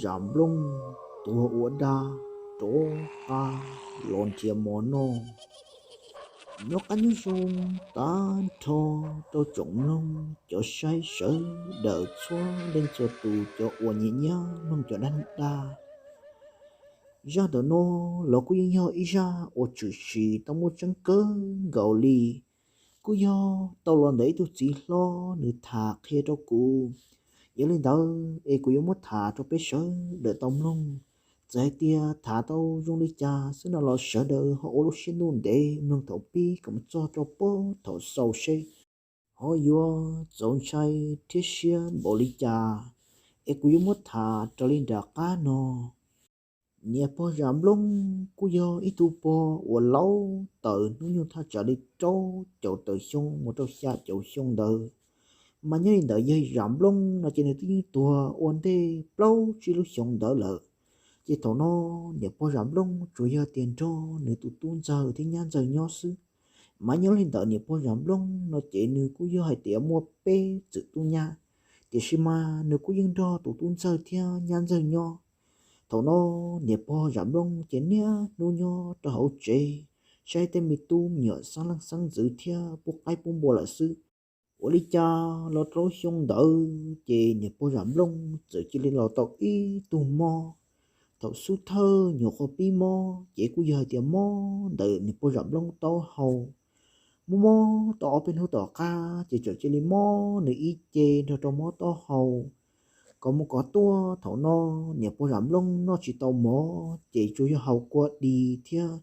Zam Nplooj tuag ua dab rov qab los nrhiav mov noj. Nyob qab nyob zoo tag nrho rau tsoom mloog cov saib sawv daws txhua leej txhua tus cov uas nyiam nyiam mloog cov dab neeg dab. Zaj ntawm no los kuj yeej yog ib zaj uas tshwm sim tau muaj tseeb kawg nkaus li. Kuj yog tau los ntawm ib tug txiv hlob nws tham qhia rau kuv. Yog li ntawd es kuv yuav muab tham rau peb sawv daws tau mloog. Txawm hais tias tham tau zoo li cas xwb no los sawv daws ho ua lub siab ntuj ntev mloog thaum pib kom mus txog rau puag thaum xaus seb ho yuav txaus ntshai thiab siab npaum li cas. Es kuv yuav muab tham raws li nram qab no. Niam pog Zam Nplooj kuj yog ib tug pog uas laub tawm hnub nyoog thaj tsam li rau caum tawm xyoo mus rau xya caum xyoo ntawd. Mas nyob li ntawd yawg Zam Nplooj no ces nws twb yeej tuag ua ntej plaub tsib lub xyoo ntawd lawm. Ces thaum no niam pog Zam Nplooj tsuas yog tias nrog nws tus tub ntxawg thiab nyab ntxawg nyob xwb. Mas nyob li ntawd niam pog Zam Nplooj no ces nws kuj yog hais tias muaj peb txwm tub nyab, tiam sis mas nws kuj yeej nrog tus tub ntxawg thiab nyab ntxawg nyob. Thaum no niam pog Zam Nplooj ces niaj hnub nyob rau hauv tsev, saib tej me tub me nyuam xeeb leej xeeb ntxwv thiab pub qaib pub npua lawm xwb. Ua li cas los rau lub xyoo ntawd ces niam pog Zam Nplooj txawm cia li los tau ib tug mob. Thaum xub thawj nyuam qhuav pib mob ces kuj yog hais tias mob ntawm niam pog Zam Nplooj taub hau. Mob mob tau ob peb hnub tom qab ces txawm cia li mob nws ib ce nrog rau mob taub hau. Kom mus kom tuaj thaum no niam pog Zam Nplooj noj tsis tau mov ces tsuas yog haus kua dis thiab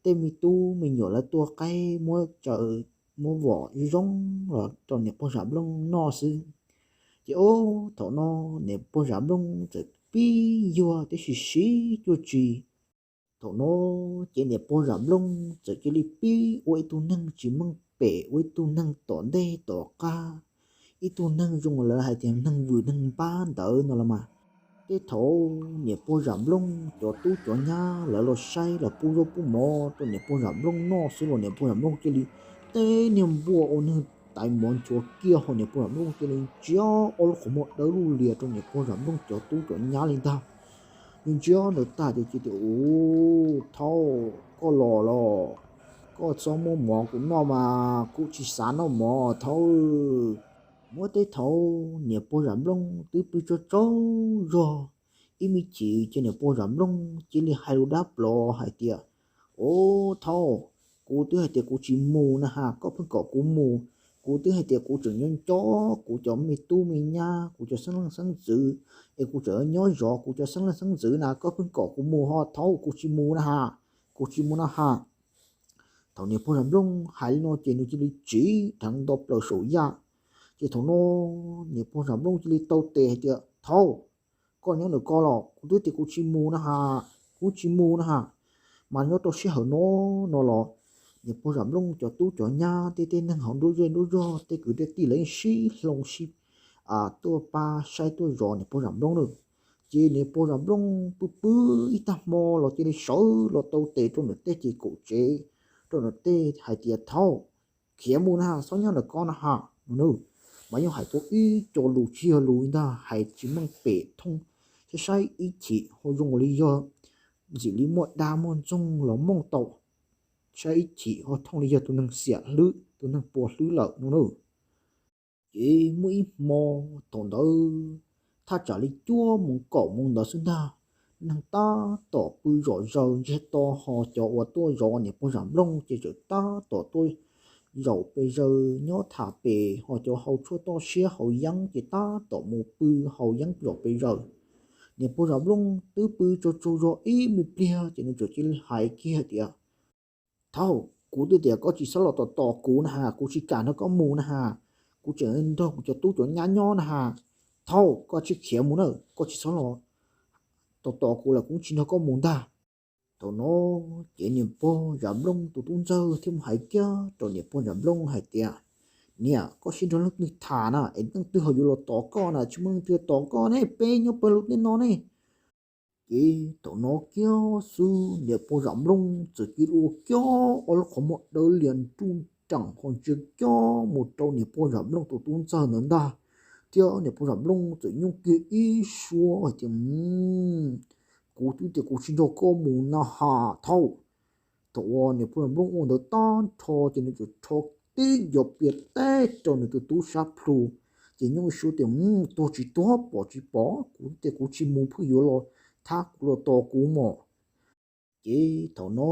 tej me tub me nyuam lawv tua qaib muab tsaws muab vom zoo los rau niam pog Zam Nplooj noj xwb. Ces ub thaum no niam pog Zam Nplooj txawm pib yuag tib si siv cuag tsi. Thaum no ces niam pog Zam Nplooj txawm cia li pib ua ib tug neeg tsis meej pem, ua ib tug neeg tom ntej tom qab, ib tug neeg zoo lawv hais tias neeg vwm neeg npab ntawd no los mas. Tej thaum niam pog Zam Nplooj cov tub cov nyab lawv los saib los pub zaub pub mov rau niam pog Zam Nplooj noj xwb los niam pog Zam Nplooj cia li teb niag npua ua neeg tais mov nchuav kiag ho niam pog Zam Nplooj cia li ntsia ob lub qhov muag dawb lug lias rau niam pog Zam Nplooj cov tub cov nyab li ntag. Nws ntsia ntawd tag ces cia li tias, Ub, thaub, koj los los, koj txhob muab mov kuv noj mas kuv tsis xav noj mov thaub. Muab tej thaum niam pog Zam Nplooj twb pw tsaug tsaug zog, ib me chim ces niam pog Zam Nplooj cia li hais lus dab plov hais tias, Ub thaub, kuv twb hais tias kuv tsis mus na has, koj pheej kom kuv mus. Kuv twb hais tias kuv tseem nyob nco kuv cov me tub me nyab, kuv cov xeeb leej xeeb ntxwv, es kuv tseem nyob zov kuv cov xeeb leej xeeb ntxwv na, koj pheej kom kuv mus ho thaub, kuv tsis mus na has, kuv tsis mus na has. Thaum niam pog Zam Nplooj hais li no ces nws cia li tsiv dheev nto plaws saum yaj. Ces thaum no niam pog Zam Nplooj cia li tau tes hais tias, Thaub, koj nyob ntawm ko los, kuv twb tias kuv tsis mus na has, kuv tsis mus na has. Mas nyob rau sij hawm no no los niam pog Zam Nplooj cov tub cov nyab tej tej neeg hauv nruab zej nruab zog tej kwv tej tij lawv yeej sib hloov sib tuaj pab saib tuaj zov niam pog Zam Nplooj na. Ces niam pog Zam Nplooj pw pw ib tag hmo los cia li sawv los tau tes rau nram tej ces kaum tsev rau nram tej hais tias, Thaub, khiav mus na has, txhob nyob ntawm ko na has no na. Mas yeej hais tau ib co lus tsis yog lus ntag, hais tsis meej pem thooj, saib saib ib chim ho zoo li yog ntxim li muaj dab muaj ntxoog los mooj tau, saib ib chim ho thooj li yog tus neeg xiam hlwb tus neeg puas hlwb lawm no na. Ces muaj ib hmo thaum ntawd thaj tsam li cuaj moos kaum moos ntawd xwb ntag, neeg tab tom pw zom zaws ntsiag to ho cov uas tuaj zov niam pog Zam Nplooj ces txawm tab tom tuaj zaum pes zaws nyob tham pem ho cov haus tshuaj toj siab haus yeeb ces tab tom mus pw haus yeeb zaum pes zaws. Niam pog Zam Nplooj twb pw tsaug tsaug zog ib me pliag ces nws txawm cia li hais kiag tias, Thaub, kuv twb tias koj tsis txhob los tos tos kuv na has, kuv tsis kam nrog koj mus na has, kuv tseem nrog kuv cov tub cov nyab nyob na has. Thaub, koj tsis khiav mus na, koj tsis txhob los tos tos kuv lawm kuv tsis nrog koj mus ntag. Thaum no ces niam pog Zam Nplooj tus tub ntxawg thiaj mus hais kiag rau niam pog Zam Nplooj hais tias, Niam, koj sib nrog leej twg tham na es leej twg ho yuav los tos koj na, tsis muaj leej twg tos koj ne, peb nyob pawg lug tej no ne. Ces thaum no kiag xwb niam pog Zam Nplooj txawm cia li ua kiag ob lub qhov muag dawb lias nruj nreem ho ntsia kiag mus rau niam pog Zam Nplooj tus tub ntxawg ntawd ntag, thiab niam pog Zam Nplooj txawm nyooj kiag ib suab hais tias, Kuv twb tias kuv tsis nrog koj mus na has thaum. Thaum uas niam pog Zam Nplooj ua ntawd tag nrho ces nws txawm rho tib nco pias teb rau nws tus tub sab plhu, ces nyooj ib suab tias, Tuag tsis tuag, pom tsis pom, kuv tias kuv tsis mus pheej yuav los thab kuv los tos kuv mom. Ces thaum no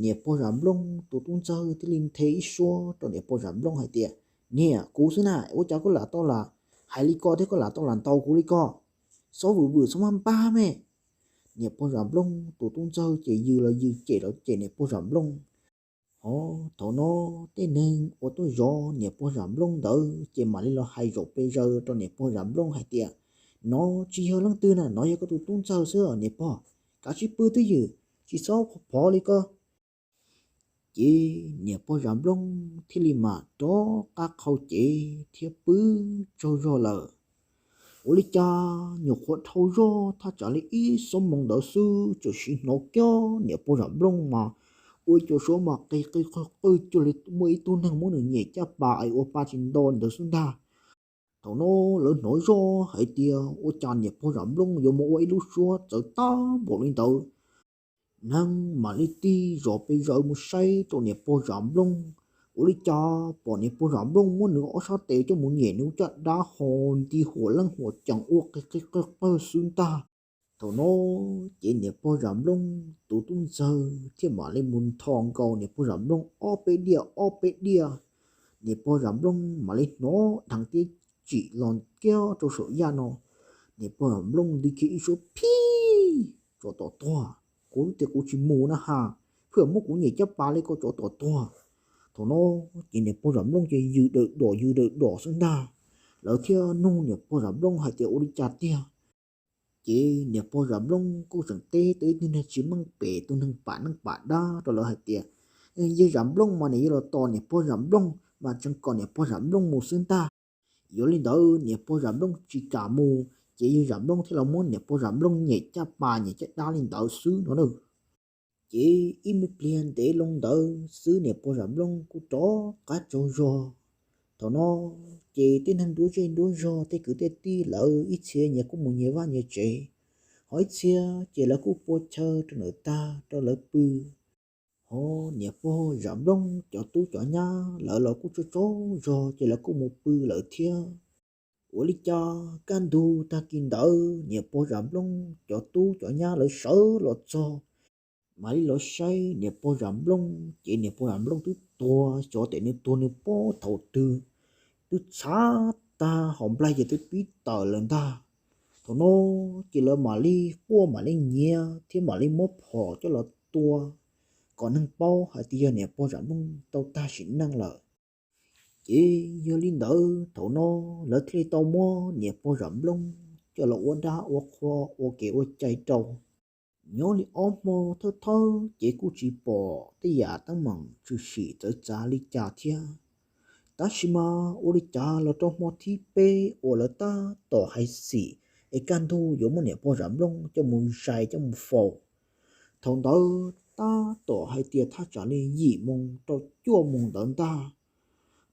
niam pog Zam Nplooj tus tub ntxawg thiaj li nthe ib suab rau niam pog Zam Nplooj hais tias, Niam, kuv xwb na, ua cas koj lam tau lam hais li ko thiab koj lam tau lam ntaus kuv li ko? Txhob vwm vwm txhob maj npab me. Niam pog Zam Nplooj tus tub ntxawg ces yws los yws cem los cem niam pog Zam Nplooj. Ho thaum no tej neeg uas tuaj zov niam pog Zam Nplooj ntawd ces mam li los hais zaum pes zaws rau niam pog Zam Nplooj hais tias, Nov tsis yog leej twg na, nov yog koj tus tub ntxawg xwb niam pog, kav tsij pw twj ywm, tsis txhob phov li ko. Ces niam pog Zam Nplooj thiaj li mam rov qab qhau cev thiab pw tsaug zog lawm. Ua li cas nyuam qhuav dhau zog thaj tsam li ib xuab moos ntawd xwb txawm sim hnov kiag niam pog Zam Nplooj mas ua ib co suab mas qis qis qis qis cuag li muaj ib tug neeg muab nws nyem caj pas es ua pa tsis nto ntawd xwb ntag. Thaum no lawv hnov zoj hais tias ua cas niam pog Zam Nplooj yuav mus ua ib lub suab txawv tag npaum li ntawd. Neeg mam li tig zos pes zaws mus saib rau niam pog Zam Nplooj, ua li cas pom niam pog Zam Nplooj muab nws ob sab tes coj mus nyem nws caj dab ho nti huam leej huam cees ua qig qig qawg qawg xwb ntag. Thaum no ces niam pog Zam Nplooj tus tub ntxawg thiaj mam li mus ntho nkaus niam pog Zam Nplooj ob peb diaj ob peb diaj. Niam pog Zam Nplooj mam li hnov dheev tiab tsim los kiag rau saum yaj no. Niam pog Zam Nplooj nti kiag ib suab, Phij! Tsov tom tuag, kuv tias kuv tsis mus na has, pheej muab kuv nyem caj pas li ko, tsov tom tuag. Thaum no ces niam pog Zam Nplooj ces yws dawm dom yws dawm dom xwb ntag. Lawv thiaj nug niam pog Zam Nplooj hais tias ua li cas tiag. Ces niam pog Zam Nplooj kuj tseem teb tau ib tug neeg tsis meej pem, tus neeg pam neej pam dab rau lawv hais tias, Yawg Zam Nplooj mas nws yuav los tos niam pog Zam Nplooj mas tseem kom niam pog Zam Nplooj mus xwb ntag. Yog li ntawd niam pog Zam Nplooj tsis kam mus ces yawg Zam Nplooj thiaj los muab niam pog Zam Nplooj nyem caj pas nyem caj dab li ntawd xwb no na. Ces ib me pliag ntev loo ntawd xwb niam pog Zam Nplooj kuj rov qab tsaug zog. Thaum no ces tej neeg nruab zej nruab zog tej kwv tej tij lawv ib txhia nyias kuj mus nyias vaj nyias tsev, ho ib txhia ces lawv kuj pua chaw rau ntawm tag rau lawv pw. Ho niam pog Zam Nplooj cov tub cov nyab lawv los kuj tsaug tsaug zog ces lawv kuj mus pw lawm thiab. Ua li cas kaj ntug tag kis ntawd niam pog Zam Nplooj cov tub cov nyab lawv sawv los txog, mam li los saib niam pog Zam Nplooj ces niam pog Zam Nplooj twb tuag, xyov tes nws tuag nws pob thaum twg, twb txhav tag hauv nplaig ces twb pib tawm lawm ntag. Thaum no ces lawv mam li quaj mam li nyiav thiab mam li muab phom coj los tua kom neeg paub hais tias yog niam pog Zam Nplooj tau tag sim neej lawm. Ces yog li ntawd thaum no lawv thiaj li tau muab niam pog Zam Nplooj coj los ua dab ua qhua ua kev ua cai rau. Nyob li ob hmo thawj thawj ces kuj tsis pom tej yam teeb meem tshwm sim txawv txav li cas thiab. Tab sis mas ua li cas los rau hmo thib peb uas lawv tab tom hais xim es kaj ntug yuav muab niam pog Zam Nplooj coj mus zais coj mus faus, thaum ntawd tab tom hais tias thaj tsam li yim moos rau cuaj moos ntawd ntag.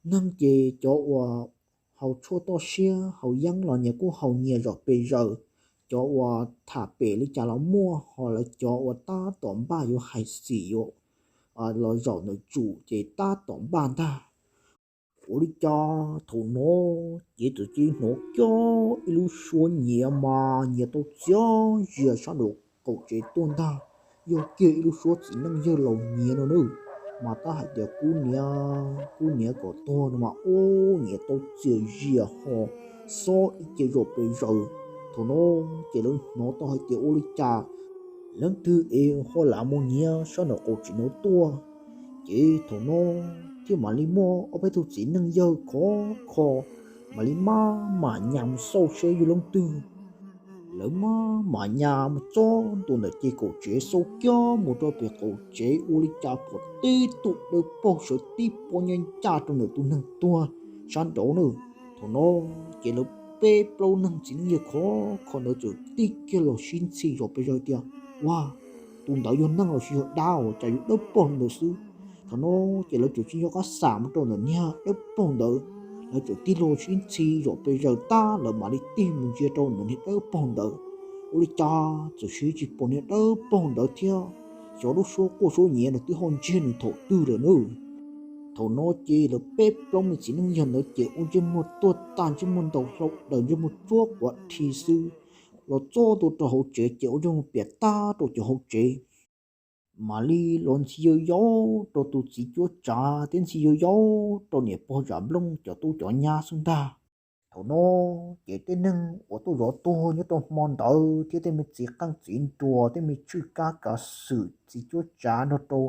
Neeg ces cov uas haus tshuaj toj siab haus yeeb los nyias kuj haus nyias zaum pes zaws, cov uas tham pem li cas los muaj, ho lawv cov uas tab tom npaj yuav hais xim yuav los zaum ntawm tsum ces tab tom npaj ntag. Ua li cas thaum no ces txawm cia li hnov kiag ib lub suab nyiav mas nyiav tau txias zias sab nraum qaum tsev tuaj ntag. Yog kiag ib lub suab txiv neej yawg laus nyiav no na, mas tab hais tias kub niav kub niav kom tuag no mas ub nyiav tau txias zias ho xob ib ce zaum pes zaws. Thaum no ces lawv hnov tau hais tias ua li cas leej twg es ho lam mus nyiav sab nraum qaum tsev no tuaj. Ces thaum no thiaj mam li muaj ob peb tug txiv neej yawg khov kho mam li maj mam nyas mus xauj seb yog leej twg. Lawv maj mam nyas mus txog ntua ntawm ces kaum tsev xauj kiag mus rau pem qaum tsev ua li cas pom tib tug dawb paug sawv tib pob nyob ncaj rau ntawm tus neeg tuag sab nraud na. Thaum no ces lawv peb plaub neeg txiv neej yawg khov kho ntawd txawm tig kiag los sib ntxhi zos pes zaws tias, Ua, tus ntawd yog neeg los sis yog dab uas cas yuav dawb paug li ntawd xwb? Thaum no ces lawv txawm tsis nco qab xam mus rau ntawm niag dawb paug ntawd. Lawv txawm tig hlo sib ntxhi zom pes zaws tag lawm mam li tig mus ntsia rau ntawm niag dawb paug ntawd. Ua li cas txawm siv tsis pom niag dawb paug ntawd thiab, xyov lub suab quaj suab nyiav nws twb ho ntsiag nws thaum twg lawm nawb. Thaum no ces lawv peb plaub me txiv neej yawg ntawd ces ua ntsej muag tuag tag, ntsej muag ntaus hlau daws, ntsej muag tsuab quav dhi xwb. Los txog ntua rau hauv tsev ces ua ntsej muag piam tag rau cov hauv tsev, mam li los ntxhi yau yau rau tus txiv cuab tsav thiab ntxhi yau yau rau niam pog Zam Nplooj cov tub cov nyab xwb ntag. Thaum no ces tej neeg uas tuaj zov tuag nyob rau hmo ntawd thiab tej me txiv qeej txiv nruas, tej me tshwj kab kav xwm, txiv cuab tsav nrog rau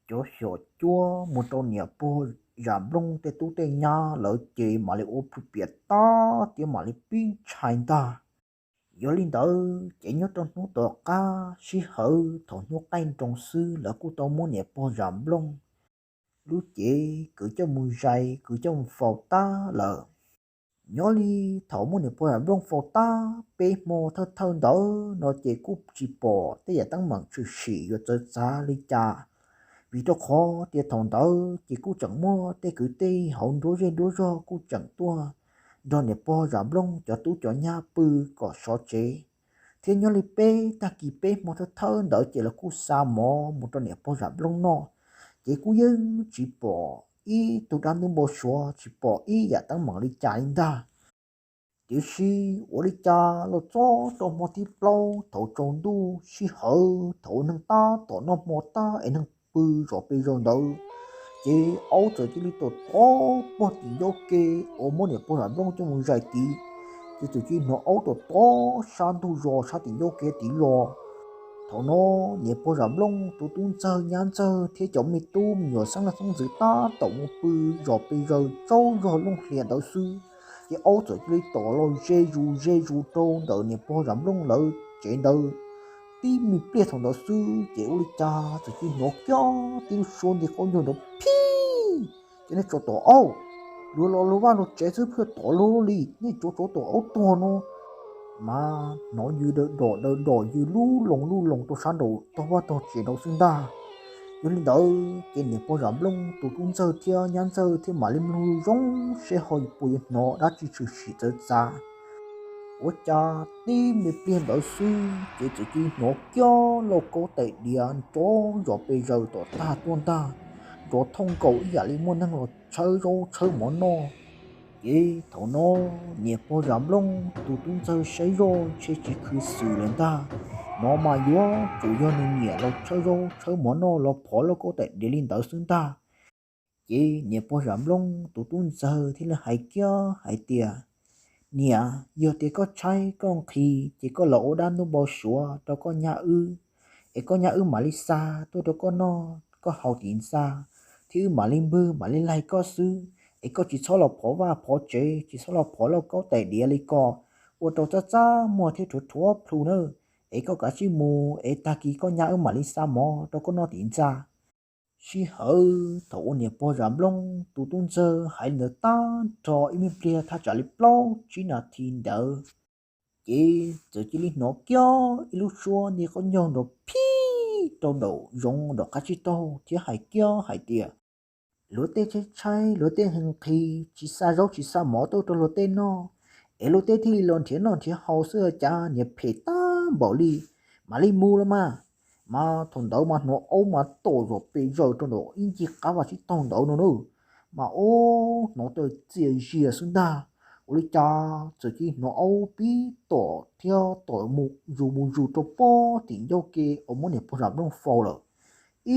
cov xyom cuab mus rau niam pog Zam Nplooj tej tub tej nyab lawv ces mam li ua plhu piam tag thiab mam li pib ntshai ntag. Yog li ntawd ces nyob rau hnub tom qab sij hawm thaum hnub qaij nroos xwb lawv kuj tau muab niam pog Zam Nplooj lub cev kwv coj mus zais, kwv coj mus faus tag lawm. Nyob li thaum muab niam pog Zam Nplooj faus tag peb hmo thawj thawj ntawd no ces kuj tsis pom tej yam teeb meem tshwm sim yuav txawv txav li cas, vim rau qhov tias thaum ntawd ces kuj tseem muaj tej kwv tij hauv nruab zej nruab zog kuj tseem tuaj nrog niam pog Zam Nplooj cov tub cov nyab pw kom sov tsev. Thiab nyob li peb tag kis peb hmo thawj thawj ntawd ces lawv kuj xa mov mus rau niam pog Zam Nplooj noj, ces kuj yeej tsis pom ib tug dab ntub npau suav, tsis pom ib yam teeb meem li cas li ntag. Tiam sis ua li cas los txog rau hmo thib plaub thaum tsaus ntuj sij hawm thaum ua neeg tab tom noj hmo tag es neeg pw zom pes zaws ntawd, ces aub txawm cia li tom tom pog tim ncauj ke uas muab niam pog Zam Nplooj coj mus zais tid. Ces txawm cia li hnov aub tom tom sab ntug zos sab tim ncauj ke tid los. Thaum no niam pog Zam Nplooj tus tub ntxawg nyab ntxawg thiab cov me tub me nyuam xeeb leej xeeb ntxwv tab tom mus pw zom pes zaws tsaug zog looj hlias ntawd xwb, ces aub txawm cia li tom los ze zus ze zus rau ntawm niam pog Zam Nplooj lawv tsev ntawd. Tib me pliag thaum ntawd xwb ces ua li cas txawm cia li hnov kiag tib lub suab nti qaub ncaug nrov phij. Ces nej tsov tom aub, luag los luag vaj luag tsev xwb pheej tom luag li, nej tsov tsov tom aub tuag no. Mas hnov yws daws dom daws dom yws lub loos lub loos rau sab nraum tog vaj tog tsev nraud xwb ntag. Yog li ntawd ces niam pog Zam Nplooj tus tub ntxawg thiab nyab ntxawg thiaj mam li mloog zoo seb ho puas yuav hnov dab tsi tshwm sim txawv txav. Ua cas tib me pliag ntawd xwb ces txawm cia li hnov kiag lauj kaub tais diav nrov zom pes zaws tom tag tuaj ntag, nrov thooj nkaus ib yam li muaj neeg los tshawb zaub tshawb mov noj. Ces thaum no niam pog Zam Nplooj tus tub ntxawg saib zoj ntshe tsis khwv xwm lawm ntag, no mas yuav tsum yog nws niam los tshawb zaub tshawb mov noj los phov lauj kaub tais diav li ntawd xwb ntag. Ces niam pog Zam Nplooj tus tub ntxawg thiaj li hais kiag hais tias, Niam, yog tias koj tshaib koj nqhis ces koj los ua dab ntub npau suav rau koj nyab wb, es koj nyab wb mam li xa tuaj rau koj noj koj haus tim ntxa, thiab wb mam li npwg mam li laig koj xwb. Es koj tsis txhob los phov vaj phov tsev, tsis txhob los phov lauj kaub tais diav li ko, ua rau txaj txaj muag thiab rhuav rhuav plhu nawb. Es koj kav tsij mus es tag kis koj nyab wb mam li xa mov rau koj noj tim ntxa. Sij hawm thaum uas niam pog Zam Nplooj tus tub ntxawg hais li ntawd tag nrho ib me pliag thaj tsam li plaub tsib nas this ntawd, ces txawm cia li hnov kiag ib lub suab nti qaub ncaug nrov phij rau nraum zoov nraum qab tsib taug thiab hais kiag hais tias, Luag tej tshaib tshaib, luag tej nqhis nqhis, tsis xa zaub tsis xa mov tuaj rau luag tej noj, es luag tej thiaj li los nrhiav noj nrhiav haus xwb cas niag phem tag npaum li, mam li mus los mas. Mas thaum ntawd mas hnov aub mas tom zom pes zaws rau ntawm ib ncig qab vaj tsib taug ntawd no na, mas aub hnov tawm txias zias xwb ntag. Ua li cas txawm cia li hnov aub pib tom thiab tom mus zus mus zus rau pog tim ncauj ke uas muab niam pog Zam Nplooj faus lawm.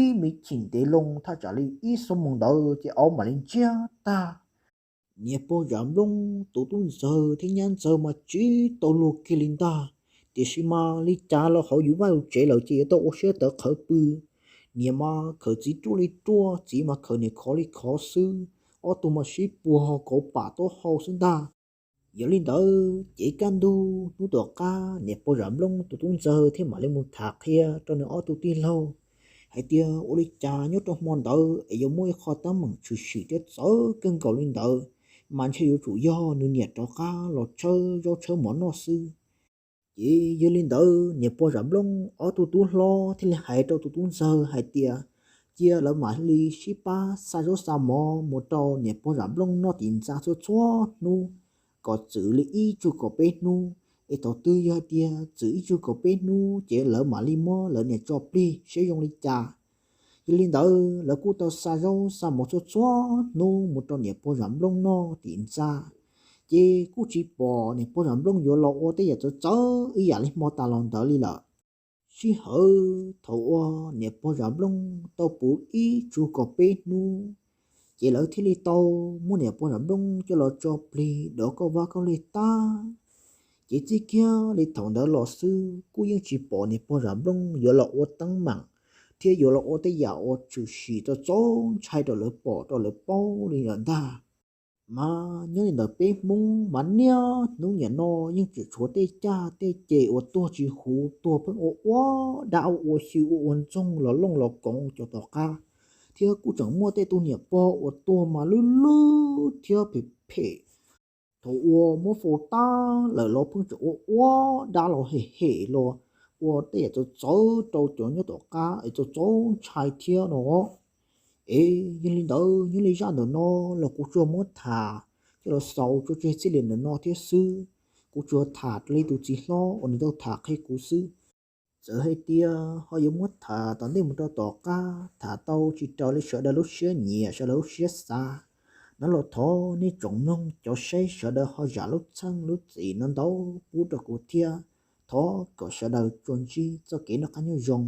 Ib me chim ntev loo thaj tsam li ib xuab moos ntawd ces aub mam li ntsiag tag. Niam pog Zam Nplooj tus tub ntxawg thiab nyab ntxawg mas tsis tau luag kiag li ntag, tiam sis mas li cas los hauv yus vaj yus tsev lawm ces yuav tau ua siab tawv qhawv pw. Niam mas khawm txiv ruaj li ruaj, txiv mas khawm niam khov li khov xwb, ob tug mas sib puag ho kauv pam taub hau xwb ntag. Yog li ntawd ces kaj ntug hnub tom qab niam pog Zam Nplooj tus tub ntxawg thiaj mam li mus tham qhia rau nws ob tug tij laug hais tias ua li cas nyob rau hmo ntawd es yuav muaj ib qho teeb meem tshwm sim thiab txawv kawg nkaus li ntawd, mas ntshe yuav tsum yog nws niam rov qab los tshawb zaub tshawb mov noj xwb. Ces yog li ntawd niam pog Zam Nplooj ob tug tub hlob thiaj li hais rau tus tub ntxawg hais tias, cia lawv mam li sib pab xa zaub xa mov mus rau niam pog Zam Nplooj noj tim ntxa txhua txhua hnub, kom txwm li ib tsug kaum peb hnub. Es thaum twg yog tias txwm ib tsug kaum peb hnub ces lawv mam li muab lawv niam tso plig seb zoo li cas. Yog li ntawd lawv kuj tau xa zaub xa mov txhua txhua hnub mus rau niam pog Zam Nplooj noj tim ntxa, ces kuj tsis pom niam pog Zam Nplooj yuav los ua tej yam txawv txawv ib yam li hmo tas los ntawd li lawm. Sij hawm thaum uas niam pog Zam Nplooj tau puv ib tsug kaum peb hnub, ces lawv thiaj li tau muab niam pog Zam Nplooj coj los tso plig dov kauj vab kauj lig tag. Ces txij kiag li thaum ntawd los xwb kuj yeej tsis pom niam pog Zam Nplooj yuav los ua teeb meem thiab yuav los ua tej yam uas tshwm sim txaus txaus ntshai rau lawv pom rau lawv paub li lawm ntag. Mas nyob li ntawd peb Hmoob mas niaj hnub niam no yeej tseem tshuav tej caj tej ces uas tuag tsis huv, tuag pheej ua ua dab ua ua xyw ua ua ntxoog los looj los koov cov tom qab, thiab kuj tseem muaj tej tug niam pog uas tuag mas lwj lwj thiab phem phem. Thaum uas muab faus tag lawm los pheej tseem ua ua dab los hem hem los ua tej yam txawv txawv rau cov nyob tom qab es txaus txaus ntshai thiab no. Es yog li ntawd nyob li zaj ntawm no los kuv tsuas muab tham coj los xaus tso tseg txij li ntawm no thiab xwb. Kuv tsuas tham raws li tus txiv hlob uas nws tau tham qhia kuv xwb. Txawm hais tias ho yuav muab tham tom ntej mus rau tom qab tham tau tsis raws li sawv daws lub siab nyiam sawv daws lub siab xav no los thov nej tsoom mloog cov saib sawv daws ho zam lub txheej lub txim no ntau pub rau kuv thiab. Thov kom sawv daws tsuas ntsib txoj kev noj qab nyob zoo.